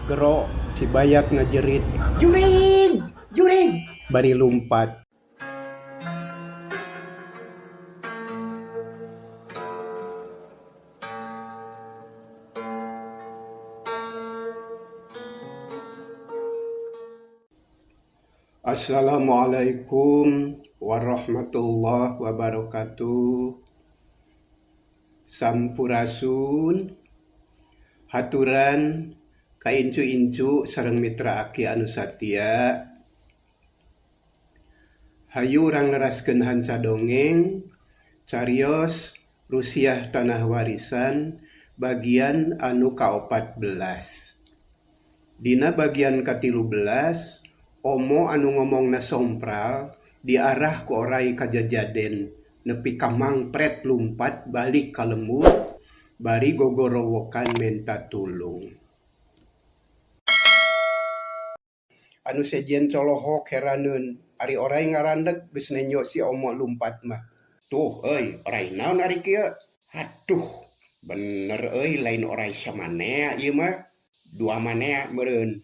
Gero, si Bayat ngajerit. Jurig! Jurig! Bari lumpat. Assalamualaikum warahmatullahi wabarakatuh. Sampurasun. Haturan ka incu-incu sareng mitra aki anu satia. Hayu urang neraskeun hanca dongeng carios Rusiah Tanah Warisan bagian anu kaopat belas. Dina bagian katilu belas, Omo anu ngomongna sompral diarah ku oray ka jajaden nepi ka mangpret lumpat balik ka lembur bari gogorowokan menta tulung. Anu sejen colohok heraneun, ari oray ngarandeg geus nenjo si Omo lumpat mah. Tuh euy, oray naon ari kieu? Haduh, bener euy lain oray samanea ieu mah, dua manea meureun.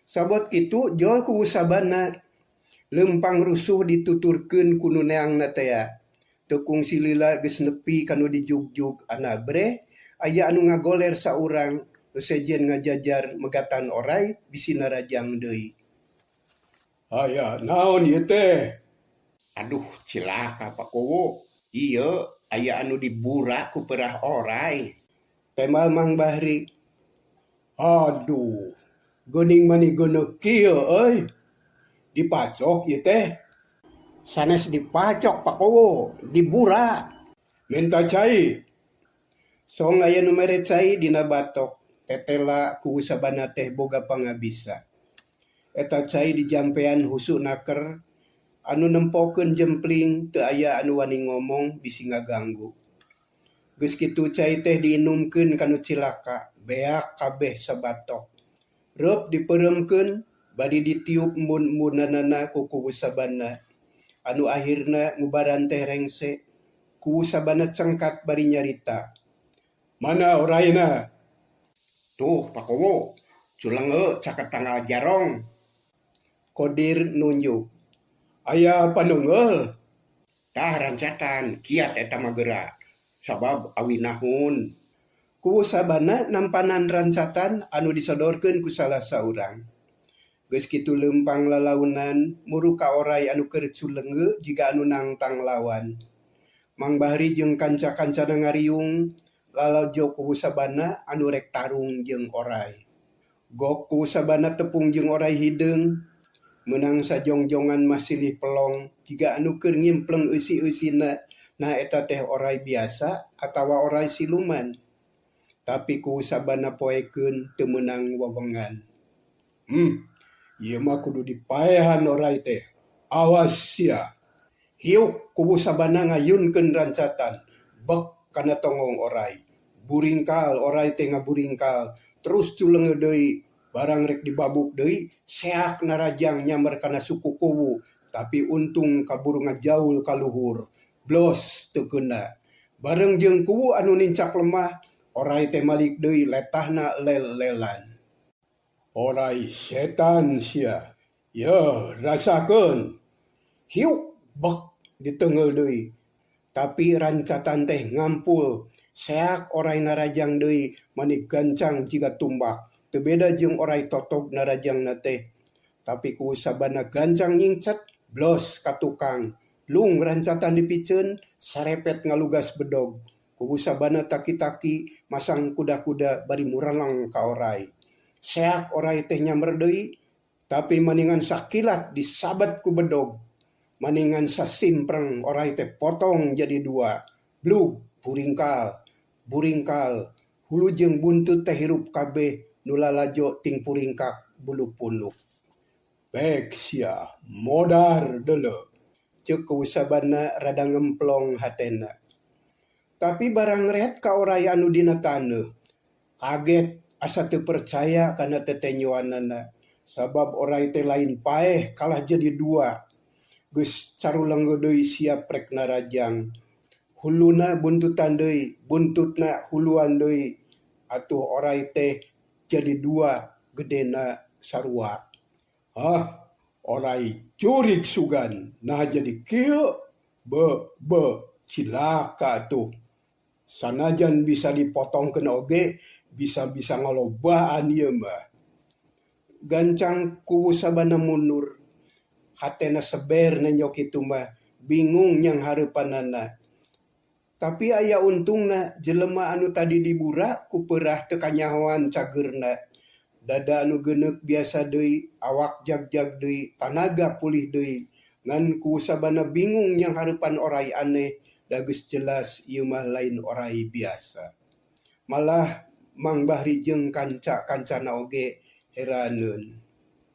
Sabot kitu jol ku usabana. Leumpang rusuh dituturkeun ku nu neangna tea. Teu kungsi lila geus nepi ka nu dijugjug anabreh aya anu ngagoler saurang nu sejen ngajajar megatan oray bisi narajang deui. Aya naon ieu teh? Aduh cilaka Pak Kuwu, ieu aya anu dibura ku perah oray. Tembal Mang Bahri. Aduh, geuning mani geuneuk kieu euy. Dipacok ieu teh. Sanes dipacok Pak Kuwu, dibura. Minta cai. Song aya nu mere cai dina batok, tetela ku usabana teh boga pangabisa. Eta cai dijampean husu naker, anu nempokeun jempling teu aya anu wani ngomong bisi ngaganggu. Geus kitu cai teh diinumkeun ka nu cilaka, beak kabeh sabatok. Reup dipeureumkeun, bari ditiup embun-embunanana ku kuwu sabana. Anu ahirna ngubaran teh rengse, kuwu sabana cengkat bari nyarita. Mana orayna? Tuh Pak Kuwu, culengeu caket tanggal jarong. Kodir nunjuk. Aya panungeul? Tah rancatan, kiat eta mah geura. Sabab awi nahun. Kuwu sabana nampanan rancatan anu disodorkeun ku salah saurang. Geus kitu leumpang lalaunan muru ka oray anu keur culeungeu jiga anu nangtang lawan. Mang Bahri jeung kanca-kancana ngariung lalajo kuwu sabana anu rek tarung jeung oray. Gok kuwu sabana tepung jeung oray hideung, meunang sajongjongan mah silih pelong jiga anu keur ngimpleng eusi-eusina nah eta teh oray biasa atawa oray siluman. Tapi kuwu sabana poekeun teu meunang wewengan. Ieu mah kudu dipaehan oray teh. Awas sia. Hiuk kuwu sabana ngayunkeun rancatan, bek kana tonggong oray. Buringkal oray teh ngaburingkal, terus culeungeu deui, barang rek dibabuk deui, seak narajang nyamber kana suku kuwu, tapi untung kaburu ngajaul ka luhur. Blos teu keuna. Bareng jeung kuwu anu nincak lemah, oray teh malik deui letahna lel-lelan. Oray setan sia. Yeuh, rasakeun. Hiuk bek diteungeul deui. Tapi rancatan teh ngampul. Seak oray narajang deui mani gancang jiga tumbak. Teu beda jeung oray totog narajangna teh. Tapi ku sabana gancang nyingcet, blos ka tukang. Lung rancatan dipiceun, sarepet ngalugas bedog. Kubu sabana taki-taki masang kuda-kuda bari mureleng ka oray. Seak oray teh nyamber deui, tapi maningan sakilat disabat ku bedog. Maningan sasimpreng oray teh potong jadi dua. Blug, buringkal, buringkal, hulu jeung buntut teh hirup kabeh nu lalajo ting puringkak bulu punuk. Bek sia, modar deuleu. Ceuk kuwu sabana rada ngemplong hatena. Tapi barang ret ka oray anu dina taneuh. Kaget asa teu percaya kana tetenyoanana. Sabab oray teh lain paeh kalah jadi dua. Geus carulengeu deui siap rek narajang. Huluna buntutan deui, buntutna huluan deui. Atuh oray teh jadi dua, gedena sarua. Hah, orai jurig sugan naha jadi kieu? Be be cilaka atuh. Sanajan bisa dipotongkeun oge bisa-bisa ngalobaan ieu mah. Gancang kuwu sabana mundur. Hatena seber nenjo kitu mah, bingung nyanghareupanana. Tapi aya untungna jelema anu tadi dibura ku peurah teu kanyahoan cageurna. Dada anu geuneuk biasa deui, awak jag-jag deui, tanaga pulih deui. Ngan kuwu sabana bingung nyanghareupan orai aneh, da geus jelas ieu mah lain orai biasa. Malah Mang Bahri jeung kanca-kancana oge heraneun.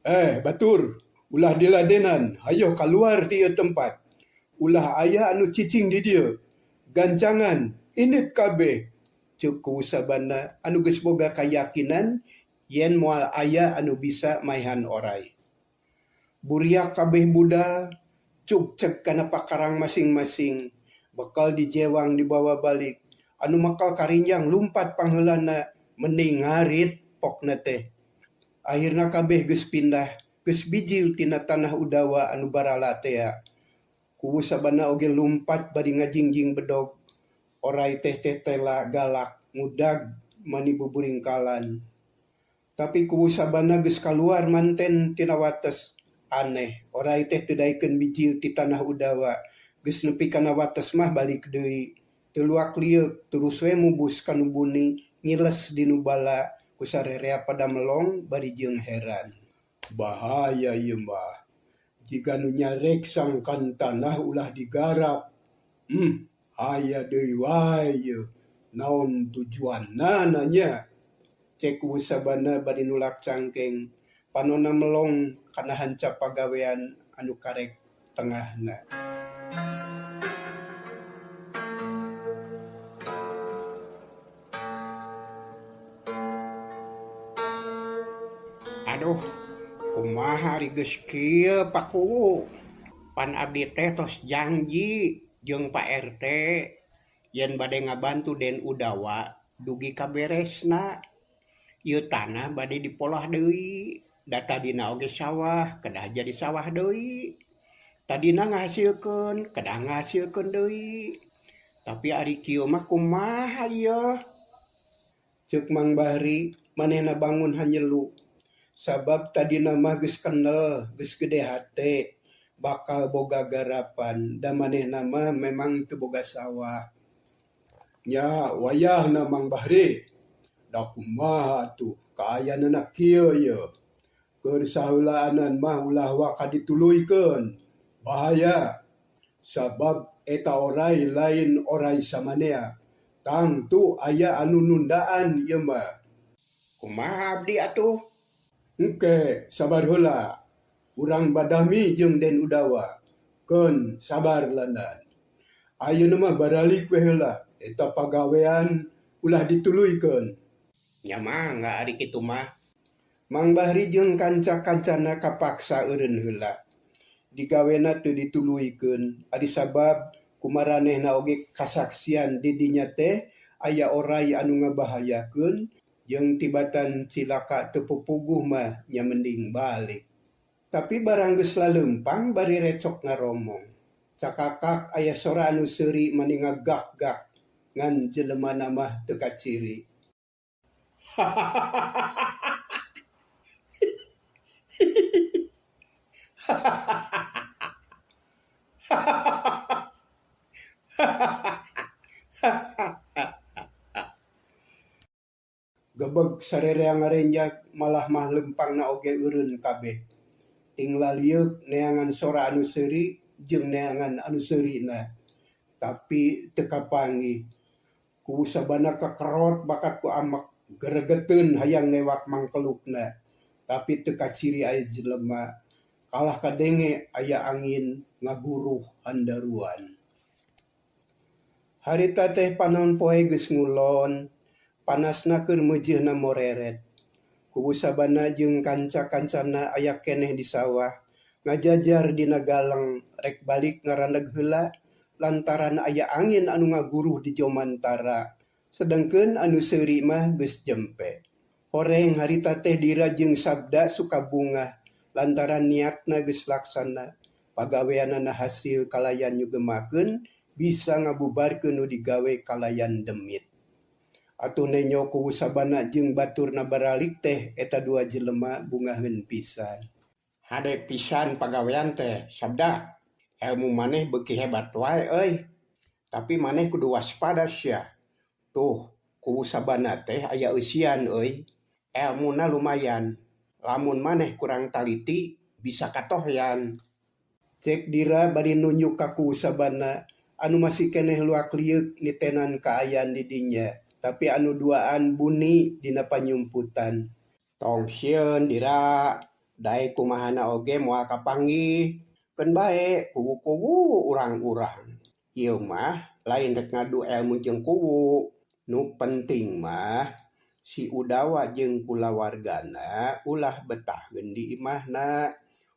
Eh batur, ulah diladenan, hayoh kaluar ti ieu tempat. Ulah aya anu cicing di dieu. Gancangan, indit kabeh, ceuk kuwu sabana anu geus boga kayakinan yen moal aya anu bisa maehan orai. Buriak kabeh budal, cugceg kana pakarang masing-masing. Bekal dijewang dibawa balik. Anu makal karinjang lumpat pangheulana mending ngarit pokna teh. Akhirna kabeh geus pindah, geus bijil tina tanah Udawa anu barala tea. Kuwu sabana oge lumpat bari ngajingjing bedog. Orai teh tetela galak ngudag mani buburingkalan. Tapi kuwu sabana geus kaluar manten tina wates. Aneh, orai teh teu daekeun bijil ti tanah Udawa. Geus nepi kana wates mah balik deui. Teu luak lieuk, terus we mubus ka nu buni, ngiles di nu bala, ku sarerea pada melong bari jeung heran. Bahaya ieu mah. Jiga nu nyarek sangkan tanah ulah digarap. Hmm, aya deui wae ieu. Naon tujuannana nya? Cek kuwu sabana bari nulak cangkeng. Panonna melong kana hancap pagawean anu karek tengahna. Aduh, kumaha ari geus kieu Pak Kuwu? Pan abdi teh tos janji jeung Pak RT yen bade ngabantu Den Udawa dugi ka beresna. Ieu tanah bade dipolah deui, da tadina oge sawah kedah jadi sawah deui. Tadina ngahasilkeun, kedah ngahasilkeun deui. Tapi ari kieu mah kumaha ieu? Ceuk Mang Bahri manehna bangun hanyelu. Sabab tadina mah geus kenel, geus gede hate, bakal boga garapan, da manehna mah memang teu boga sawah. Nya wayahna Mang Bahri, da kumaha atuh kaayaanana kieu yeuh. Keur saheulaanan mah ulah waka dituluykeun, bahaya. Sabab eta orai lain orai samanea, tangtu aya anu nundaan ieu mah. Kumaha abdi atuh? Engke sabar heula, urang badami jeung Den Udawa. Keun sabar landan. Ayeuna mah baralik we heula, eta pagawean ulah dituluykeun. Nya mangga ari kitu mah. Mang Bahri jeung kanca-kancana kapaksa eureun heula. Digawena teu dituluykeun, ari sabab kumaranehna oge kasaksian di dinya teh aya orai anu ngabahayakeun jeung tibatan cilaka teu pupuguh mah nya mending balik. Tapi barang geus laleumpang bari recok ngaromong. Cakakak aya sora anu seuri mani ngagak-gak ngan jelemana mah teu kaciri. Gebeg sarerea ngarenjag malah mah leumpangna oge eureun kabeh. Ting lalieuk neangan sora anu seuri jeung neangan anu seurina. Tapi teu kapanggih. Kuwu sabana kakerot bakat ku amek geregeteun hayang newak mangkelukna. Tapi teu kaciri aya jelema. Kalah kadenge aya angin ngaguruh handaruan. Harita teh panon poe geus ngulon. Panasna keur meujeuna moreret. Kuwu sabana jeung kanca-kancana aya keneh di sawah, ngajajar dina galeng rek balik ngaraneg heula lantaran aya angin anu ngaguruh di jomantara, sedengkeun anu seuri mah geus jempe. Horeng harita teh Dira jeung Sabda suka bungah lantaran niatna geus laksana, pagaweanana hasil kalayan nyugemakeun bisa ngabubarkeun nu digawe kalayan demit. Atuh nenjo kuwu sabana jeung baturna baralik teh eta dua jelema bungaheun pisan. Hade pisan pagawean teh Sabda, elmu maneh beuki hebat wae euy. Tapi maneh kudu waspada sia. Tuh kuwu sabana teh aya eusian euy. Elmuna lumayan, lamun maneh kurang taliti bisa katohyan. Cek Dira bari nunjuk ka kuwu sabana anu masih keneh luak lieuk nitenan kaayaan di dinya tapi anu duaan buni dina panyumputan. Tong sieun Dira, daek kumahana oge moal kapanggih. Keun bae kuwu-kuwu urang-urang. Ieu mah lain rek ngadu elmu jeung kuwu. Nu penting mah si Udawa jeung kulawargana ulah betaheun di imahna.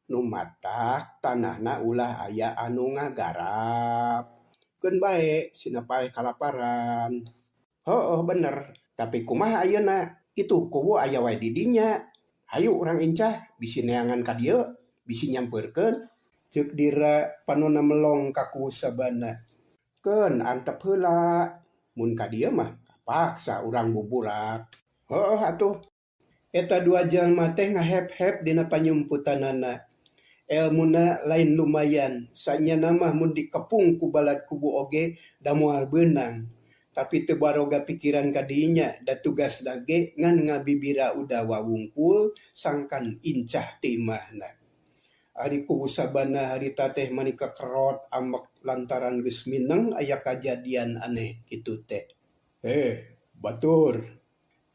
Nu matak tanahna ulah aya anu ngagarap. Keun bae sina paeh kalaparan. Heueuh bener, tapi kumaha ayeuna? Itu kuwu aya wae di dinya. Hayu urang incah bisi neangan ka dieu, bisi nyampeurkeun. Ceuk Dira panonna melong ka kuwu sabana. Keun antep heula, mun ka dieu mah kapaksa urang buburak. Heueuh atuh. Eta dua jalma teh ngahep-hep dina panyumputanana. Elmuna lain lumayan, sanyana mah mun dikepung ku balad kubu oge da moal beunang. Tapi teu baroga pikiran ka dinya da tugasna ge ngan ngabibira Udawa wungkul sangkan incah ti imahna. Ari kubu sabana harita teh mani kekerot ambek lantaran geus mineng aya kajadian aneh kitu teh. Eh, batur.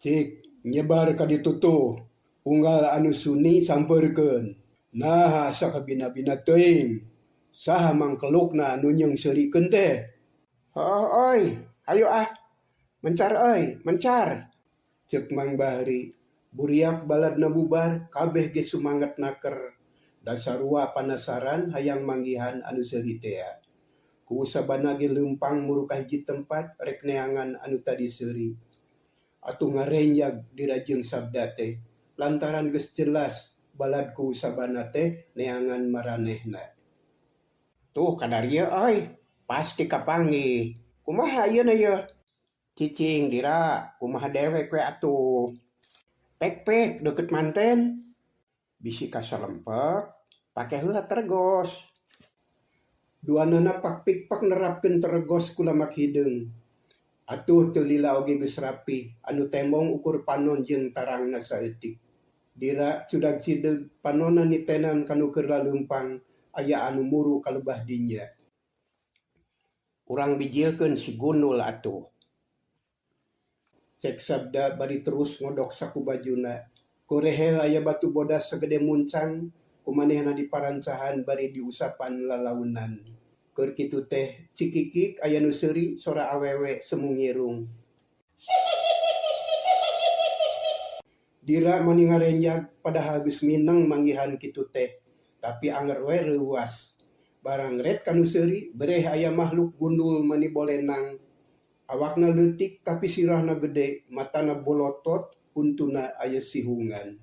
Cik nyebar ka ditu tuh. Unggal anu suni sampeurkeun. Naha asa kabina-bina teuing. Saha mangkelukna anu nyeungseurikeun teh? Heueuh euy, hayu ah. Mencar euy, mencar. Ceuk Mang Bahri. Buriak baladna bubar, kabeh ge sumanget naker. Da sarua panasaran hayang manggihan anu seuri tea. Kuwu sabana ge leumpang muru ka hiji tempat rek neangan anu tadi seuri. Atuh ngarenjag Dira jeung Sabda teh lantaran geus jelas balad kuwu sabana teh neangan maranehna. Tuh kadarieu euy, pasti kapanggih. Kumaha ayeuna yeuh? Cicing Dira, kumaha dewek we atuh. Pek-pek deukeut manten. Bisi kasalempek, pake heula tergos. Duanana pak-pik-pak nerapkeun tergos ku lamak hideung. Atuh teu lila oge geus rapih, anu tembong ukur panon jeung tarangna saeutik. Dira cudag-cideug panonna nitenan ka nu keur laleumpang aya anu muru ka lebah dinya. Urang bijilkeun si gundul atuh. Cek Sabda bari terus ngodok saku bajuna. Ku rehel aya batu bodas sagede muncang, ku manehna diparancahan bari diusapan lalaunan. Keur kitu teh cikikik aya nu seuri sora awewe sumingirung. Dira mani ngarenjag padahal geus mineng manggihan kitu teh, tapi anger we reuwas. Barang ret ka nu seuri bereh aya mahluk gundul mani bolenang. Awakna leutik tapi sirahna gede, matana bolotot, huntuna aya sihungan.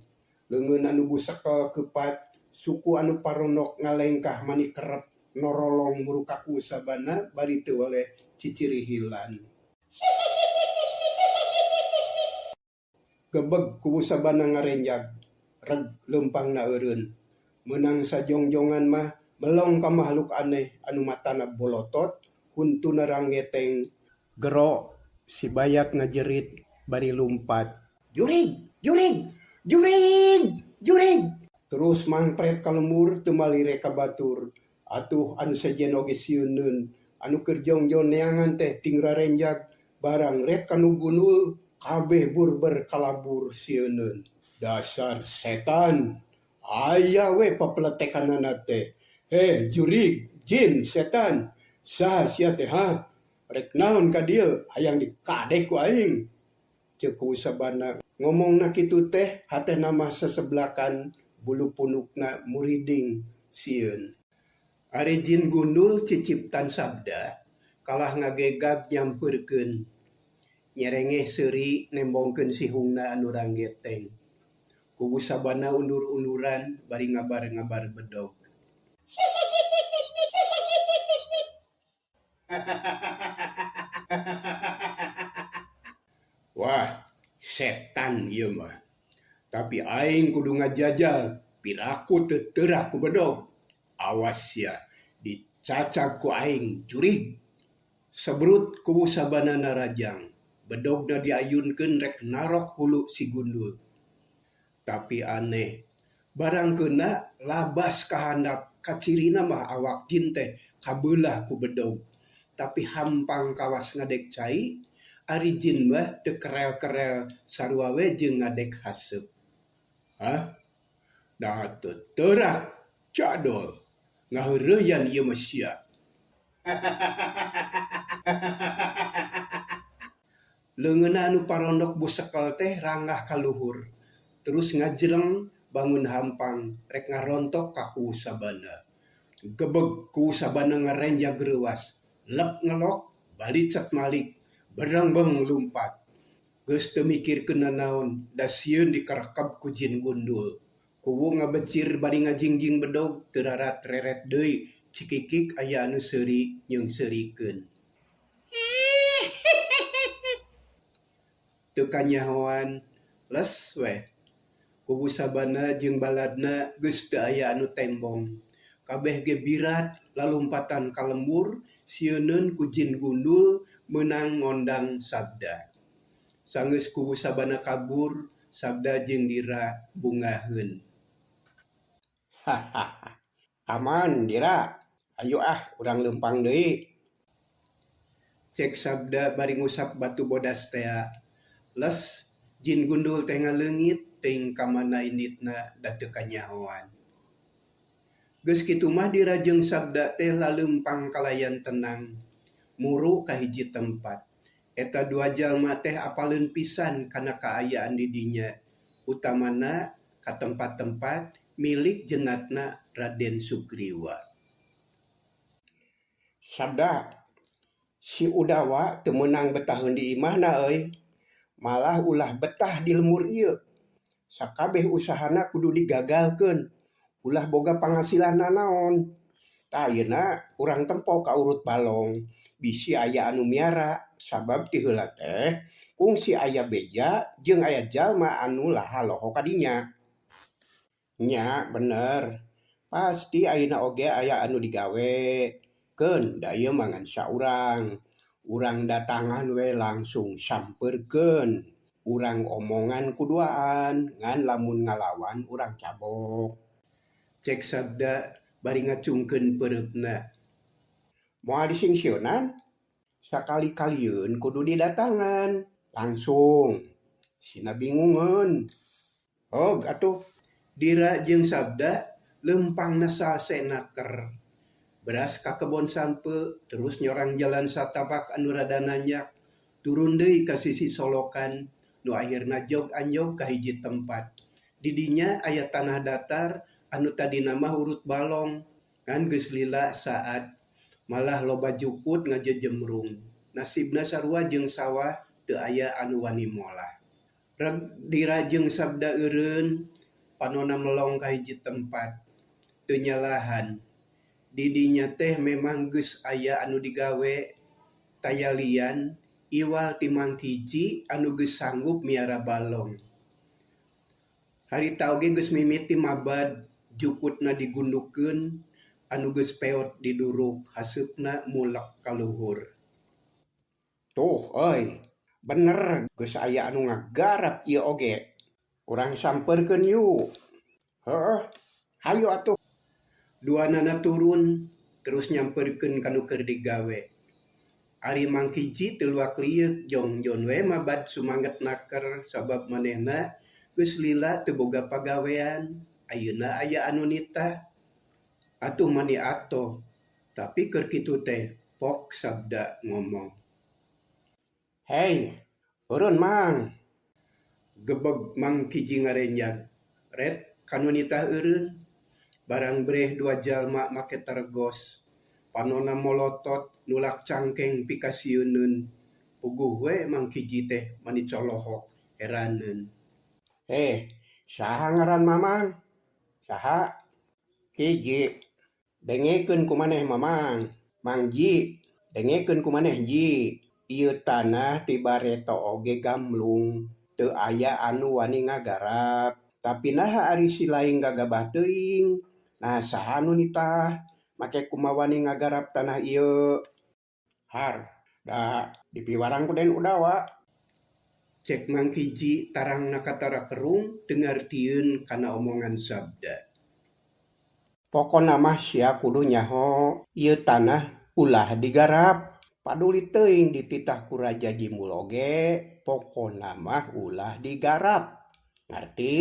Leungeun anu busekel keupat, suku anu paronok ngalengkah mani kerep norolong muru ka kuwu sabana bari teu weleh cicirihilan. Gebeg kuwu sabana ngarenjag, reg leumpangna eureun. Meunang sajongjongan mah melong ka mahluk aneh anu matana bolotot, huntuna rangeteng. Gero si bayat ngajerit bari lumpat. Jurig, jurig, jurig, jurig. Terus mangpret ka lembur teu malire ka batur. Atuh anu sejen oge sieuneun, anu keur jongjon neangan teh ting rarenjag barang rek ka nu gundul kabeh burber kalabur sieuneun. Dasar setan, aya we papeletekanana teh. Heh jurig, jin, setan, saha sia teh ha? Rek naon ka dieu hayang dikadek ku aing. Ceuk kuwu sabana ngomongna kitu teh hatena mah saseblakan bulu punukna muriding sieun. Ari jin gundul ciciptan Sabda kalah ngagegag nyampeurkeun. Nyerengeh seuri nembongkeun sihungna anu ranggeteng. Kuwu sabana undur-unduran bari ngabar-ngabar bedog. Wah, setan ieu mah. Tapi aing kudu ngajajal piraku teu teurak ku bedog. Awas sia, dicacag ku aing jurig. Sebrut kuwu sabana narajang, bedogna diayunkeun rek narok hulu si gundul. Tapi aneh, barang keuna labas ka handap kacirina mah awak jin teh kabeulah ku bedog. Tapi hampang kawas ngadek cai, ari jin mah teu kerel-kerel sarua we jeung ngadek haseup. Hah? Naha teu teurak, jadol. Ngaheureuyan ieu mah sia. Leungeunna anu parondok busekel teh ranggah ka luhur, terus ngajleng bangun hampang rek ngarontok ka kuwu sabana. Gebeg kuwu sabana ngarenjag reuwas, lep ngelok, balicet malik, berengbeng lumpat. Geus teu mikirkeun nanaon, da sieun dikarekeb ku jin gundul. Kuwu ngabecir bari ngajingjing bedog teu rarat-reret deui cikikik aya anu seuri nyeungseurikeun. Teu kanyahoan, les weh. Kuwu sabana jeung baladna geus teu aya anu tembong. Kabeh ge birat lalumpatan ka lembur sieuneun ku jin gundul meunang ngondang Sabda. Sanggeus kuwu sabana kabur, Sabda jeung Dira bungaheun. Hahaha. Aman, Dira. Hayu ah urang leumpang deui. Cek Sabda bari ngusap batu bodas tea. Les, jin gundul teh ngaleungit teuing ka mana inditna da teu kanyahoan. Geus kitu mah Dira jeung Sabda teh laleumpang kalayan tenang. Muru ka hiji tempat. Eta dua jalma teh apaleun pisan kana kaayaan di dinya, utamana ka tempat-tempat milik jenatna Raden Sugriwa. Sabda, si Udawa teu meunang betaheun di imahna euy, malah ulah betah di lembur ieu. Sakabeh usahana kudu digagalkeun, ulah boga panghasilan nanaon. Tah ayeuna urang tempo ka urut balong, bisi aya anu miara sabab ti heula teh kungsi aya beja jeung aya jalma anu laha loho ka dinya. Nya bener, pasti ayeuna oge aya anu digawe. Keun da ieu mah ngan saurang. Urang datangan we langsung sampeurkeun. Urang omongan ku duaan ngan lamun ngalawan urang cabok. Cek Sabda bari ngacungkeun peureupna. Moal disingsieunan? Sakali-kalieun kudu didatangan langsung. Sina bingungeun. Hog atuh. Dira jeung Sabda leumpangna salse naker. Beras ka kebon sampeu terus nyorang jalan satapak anu rada nanjak. Turun deui ka sisi solokan nu akhirna jog anjog ka hiji tempat. Di dinya aya tanah datar anu tadina mah urut balong. Ngan geus lila saat malah loba jukut ngajejemrung. Nasibna sarua jeung sawah teu aya anu wani molah. Reg Dira jeung Sabda eureun panona melong ka hiji tempat. Teu nyalahan. Di dinya teh memang geus aya anu digawe tayalian iwal ti Mang Kiji anu geus sanggup miara balong. Harita oge geus mimiti mabad jukutna digundukeun anu geus peot diduruk haseupna mulek ka luhur. Tuh euy, bener geus aya anu ngagarap ieu oge. Urang sampeurkeun yu. Heueuh, hayu atuh. Duanana turun terus nyampeurkeun ka nu keur digawe. Ari Mang Kiji teu luak lieuk jongjon we mabad sumanget naker sabab manehna geus lila teu boga pagawean, ayeuna aya anu nitah. Atuh mani atoh, tapi keur kitu teh pok Sabda ngomong. Hei, eureun Mang. Gebeg Mang Kiji ngarenjag. Ret ka nu nitah eureun. Barang breh dua jalma make taregos. Panona molotot nulak cangkeng pikasieuneun. Puguh we Mang Kiji teh mani colohok heraneun. Heh, saha ngaran Mamang? Saha? Kiji. Dengekeun ku maneh Mamang. Mang Ji, dengekeun ku maneh Ji. Ieu tanah ti bareto oge gamlung, teu aya anu wani ngagarap. Tapi naha ari si laing gagabah teuing? Nah saha anu nitah? Make kumaha wani ngagarap tanah ieu? Har, da dipiwarang ku Den Udawa. Cek Mang Kiji tarangna katara kerung teu ngartieun kana omongan Sabda. Pokona mah sia kudu nyaho ieu tanah ulah digarap. Paduli teuing dititah ku Raja Jimbul oge, pokona mah ulah digarap. Ngarti?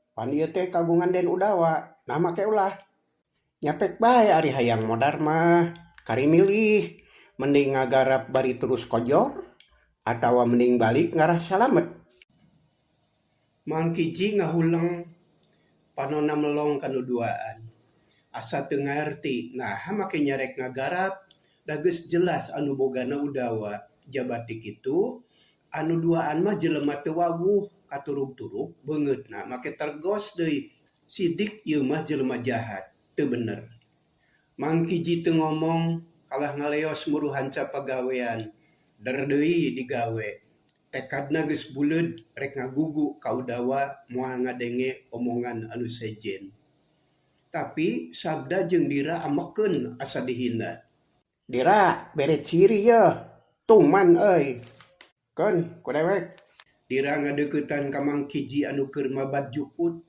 Pan ieu teh kagungan Den Udawa, nah make ulah. Nya pek bae ari hayang modar mah, kari milih mending ngagarap bari terus kojor atawa mending balik ngarah salamet. Mang Kiji ngahuleng panonna melong kanu duaan. Asa teu ngarti naha make nyarek ngagarap da geus jelas anu bogana Udawa. Jabati kitu anu duaan mah jelema teu wawuh katurug-turug beungeutna make tergos deui. Sidik ieu mah jelema jahat, teu bener. Mang Kiji teu ngomong kalah ngaleos muruhan pagawean. Der deui digawe. Tekadna geus buleud rek ngagugu ka Udawa moal ngadenge omongan anu sejen. Tapi Sabda jeung Dira amekeun asa dihina. Dira bere ciri yeuh, tuman euy. Keun ku dewek. Dira ngadeuketan ka Mang Kiji anu keur mabat jukut.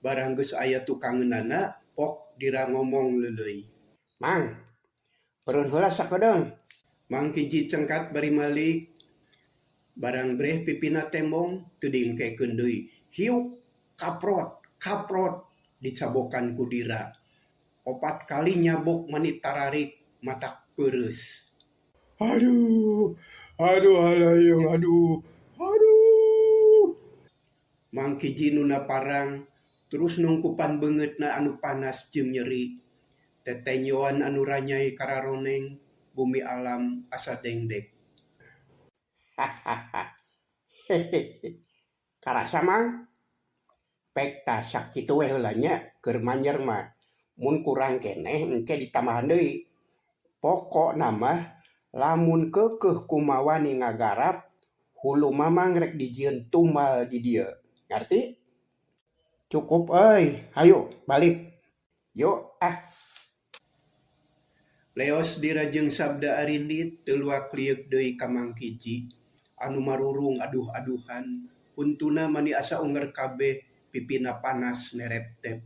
Barang geus aya tukangeunana, pok Dira ngomong leuleuy. Mang, peureun heula sakedeung. Mang Kiji cengkat bari malik. Barang breh pipina tembong teu diengkekeun deui. Hiuk kaprot, kaprot dicabokan ku Dira. 4 kali nyabok mani tararik matak peureus. Aduh, aduh alayung, aduh, aduh. Mang Kiji nuna parang terus nungkupan beungeutna anu panas jeung nyeri. Tetenyoan anu ranyai kararoneng bumi alam asa dengdek. Hahaha. Karasa Mang? Pek tah sakitu we heula nya keur manjer mah. Mun kurang keneh engke ditambahan deui. Pokokna mah lamun keukeuh kumaha wani ngagarap hulu Mamang rek dijieun tumbal di dieu. Ngarti? Cukup euy, hayu balik. Yuk ah. Leos Dira jeung Sabda arindit teu luak lieuk deui ka Mang Kiji anu marurung aduh-aduhan, huntuna mani asa unger kabeh, pipina panas nereptep.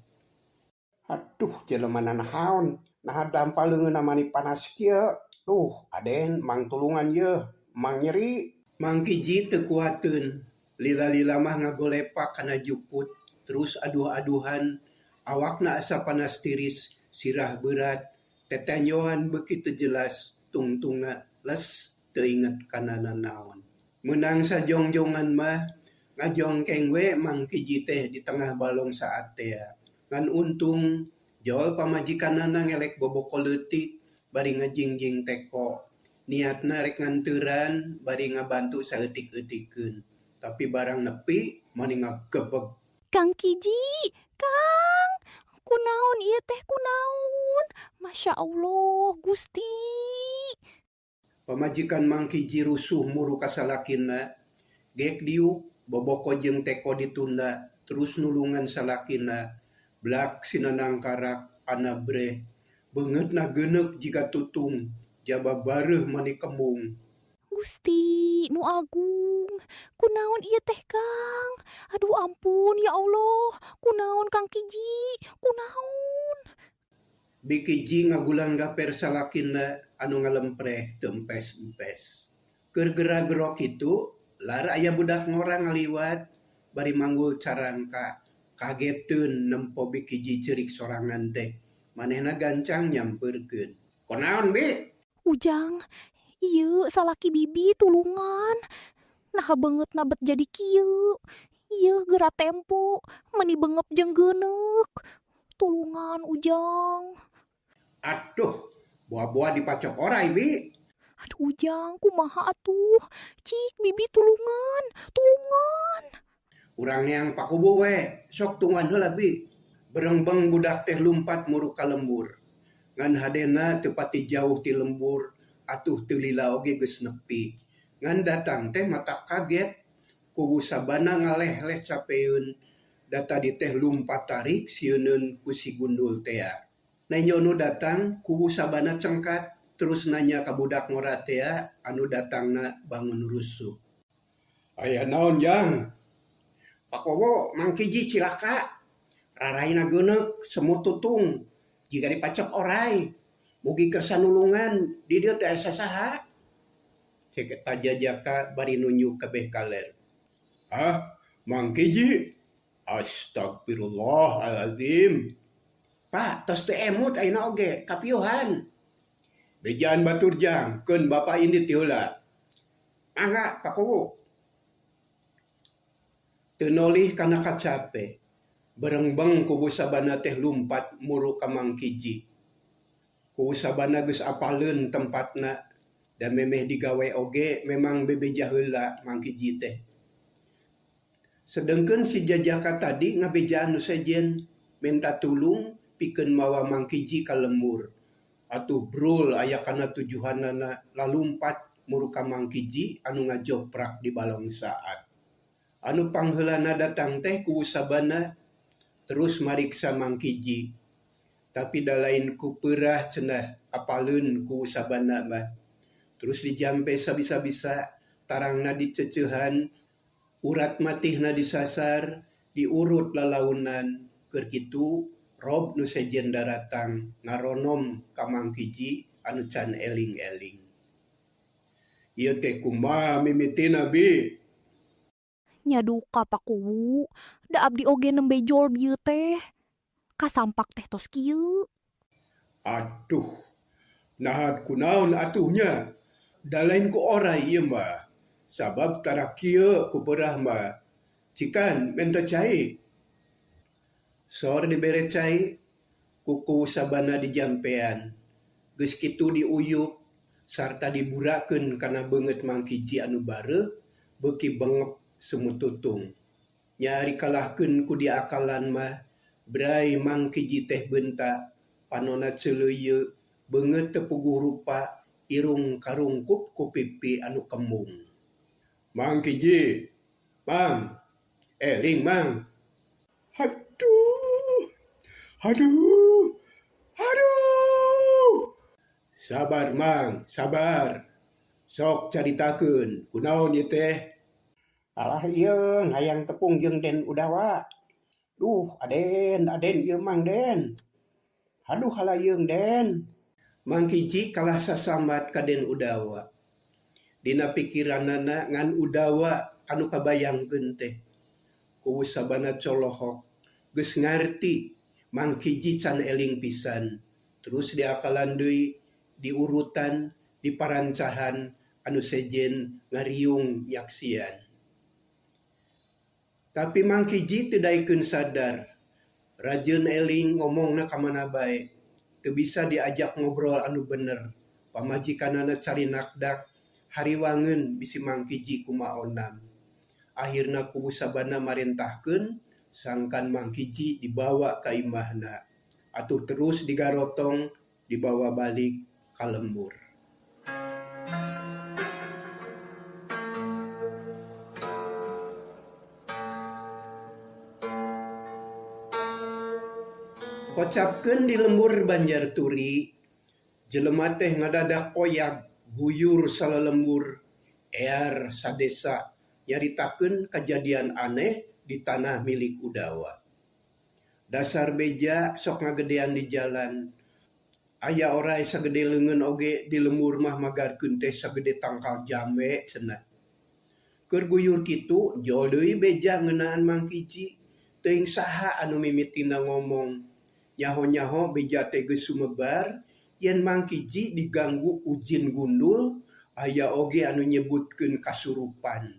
Aduh, jelema nanaon, naha dampa leungeunna mani panas kieu. Duh, Aden mang tulungan yeuh, mang nyeri. Mang Kiji teu kuateun, lila-lila mah ngagolepak kana jukut, terus aduh-aduhan, awakna asa panas tiris, sirah beurat, tetenyoan beuki teu jelas, tungtungna les teu inget kana nanaon. Meunang sajongjongan mah ngajongkeng we Mang Kiji teh di tengah balong saat tea. Ngan untung jol pamajikanana ngelek boboko leutik bari ngajingjing teko. Niatna rek nganteuran bari ngabantu saeutik-eutikeun. Tapi barang nepi mani ngagebeg. Kang Kiji, Kang, kunaon ieu teh kunaon? Masya Allah, Gusti. Pamajikan Mang Kiji rusuh muru ka salakina. Gek diuk, boboko jeung teko ditunda, terus nulungan salakina. Blak sinanangkarak ana breh. Beungeutna geuneuk jiga tutung, jaba bareuh mani kembung. Gusti nu agung, kunaon ieu teh Kang? Aduh ampun ya Allah, kunaon Kang Kiji, kunaon? Bikiji ngagulang gaper salakina anu ngalempreh teu empes-empes. Keur gera-gero kitu, lar aya budak ngora ngaliwat bari manggul carangka. Kageteun nempo Bikiji ceurik sorangan teh. Manehna gancang nyampeurkeun. Kunaon, Bi? Ujang, ieu salaki bibi tulungan. Naha beungeutna bet jadi kieu. Ieu geura tempo, meni beungep jeung geuneuk. Tulungan, Ujang. Aduh, boa-boa dipacok orai, Bi. Aduh Ujang, kumaha atuh? Cik, bibi tulungan, tulungan. Urang neang Pak Kuwu we, sok tungguan heula bi. Berengbeng budak teh lumpat muru ka lembur. Ngan hadena teu pati jauh ti lembur, atuh teu lila oge geus nepi. Ngan datang teh matak kaget, Kuwu Sabana ngalehleh capeun, da tadi teh lumpat tarik sieuneun ku si gundul tea. Nenjo nu datang, Kuwu Sabana cengkat, terus nanya ka budak ngora tea anu datangna bangun rusuh. Aya naon Jang? Pak Kowo, Mang Kiji cilaka. Raraina geuneuk, semut tutung, jiga dipacok oray. Mugi kersa nulungan, di dieu teh aya sasaha? Cek eta jajaka bari nunjuk ka beh kaler. Hah? Mang Kiji? Astagfirullahalazim. Pak, tos teu emut ayeuna oge, kapiuhan. Bejaan batur Jang, keun bapa indit ti heula. Mangga, Pak Kuwu. Teu nolih kana kacape, berengbeng Kuwu Sabana teh lumpat muru ka Mang Kiji. Kuwu Sabana geus apaleun tempatna, da memeh digawe oge memang bebeja heula Mang Kiji teh. Sedengkeun si jajaka tadi ngabejaan nu sejen, menta tulung pikeun mawa Mang Kiji ka lembur. Atuh brul aya kana tujuhanana lalumpat muru ka Mang Kiji anu ngajoprak di balong saat. Anu pangheulana datang teh Kuwu Sabana terus mariksa Mang Kiji. Tapi da lain ku peurah cenah apaleun Kuwu Sabana mah. Terus dijampe sabisa-bisa, tarangna diceceuhan, urat matihna disasar, diurut lalaunan. Keur kitu rob nu sejen daratang ngaronom ka Mang Kiji anu can eling-eling. Ieu teh kumaha mimitina bi? Nya duka Pak Kuwu, da abdi oge nembe jol bieu teh. Kasampak teh tos kieu. Aduh, naha kunaon atuh nya? Da lain ku oray ieu mah. Sabab tara kieu ku peurah mah. Cikan menta cai. Sor dibere cai, ku Kuwu Sabana dijampean. Geus kitu diuyup sarta diburakeun kana beungeut Mang Kiji anu bareuh beuki bengep semut tutung. Nya ari kalahkeun ku diakalan mah, bray Mang Kiji teh beunta, panona ceuleuyeu, beungeut teu puguh rupa, irung karungkup ku pipi anu kembung. Mang Kiji, Mang, eling Mang. Aduh, aduh, aduh. Sabar Mang, sabar. Sok caritakeun, kunaon ieu teh? Alah ieu hayang tepung jeung Den Udawa. Duh, Aden, Aden ieu Mang Den. Haduh halayeung Den. Mang Kiji kalah sasambat ka Den Udawa. Dina pikiranana ngan Udawa anu kabayangkeun teh. Kuwu Sabana colohok, geus ngarti Mang Kiji can eling pisan. Terus diakalan deui, diurutan, diparancahan anu sejen ngariung nyaksian. Tapi Mang Kiji teu daekeun sadar. Rajeun eling ngomongna ka mana bae. Teu bisa diajak ngobrol anu bener. Pamajikanana carinakdak, hariwangeun bisi Mang Kiji kumaonam. Akhirna Kuwu Sabana marentahkeun sangkan Mang Kiji dibawa ka imahna. Atuh terus digarotong dibawa balik ka lembur. Kocapkeun di lembur Banjar Turi, jelema teh ngadadak oyag guyur salalembur, ear sadesa nyaritakeun kajadian aneh di tanah milik Udawa. Dasar beja sok ngagedean di jalan. Aya oray sagede leungeun oge di lembur mah magarkeun teh sagede tangkal jambe cenah. Keur guyur kitu jol deui beja ngeunaan Mang Kiji, teuing saha anu mimitina ngomong. Nyaho-nyaho beja teh geus sumebar yen Mang Kiji diganggu ku jin gundul, aya oge anu nyebutkeun kasurupan.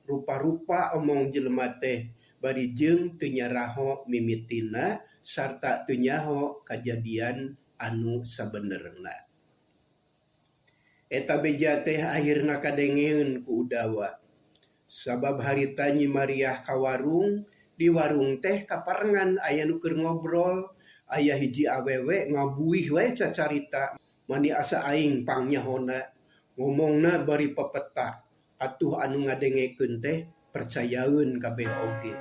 Rupa-rupa omong jelema teh bari jeung teu nyaraho mimitina sarta teu nyaho kajadian anu sabenerna. Eta beja teh akhirna kadengeun ku Udawa. Sabab harita Nyi Mariah ka warung, di warung teh kaparengan aya nu keur ngobrol, aya hiji awewe ngabuih we cacarita, mani asa aing pangnyahona, ngomongna bari pepeta, atuh anu ngadengekeun teh percayaeun kabeh oge.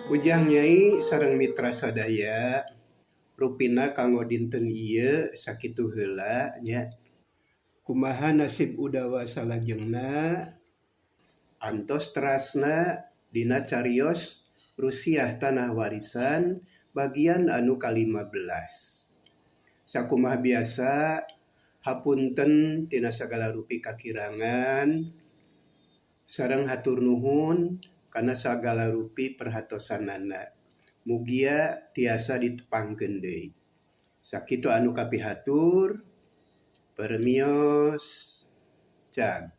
Ujang Nyai sareng mitra sadaya, rupina kanggo dinten ieu sakitu heula nya. Kumaha nasib Udawa salajengna? Antos terasna dina carios Rusiah Tanah Warisan bagian anu ka-15. Sakumaha biasa hapunten tina sagala rupi kakirangan sareng hatur nuhun kana sagala rupi perhatosanana. Mugia tiasa ditepangkeun deui. Sakitu anu kapihatur, permios, cag.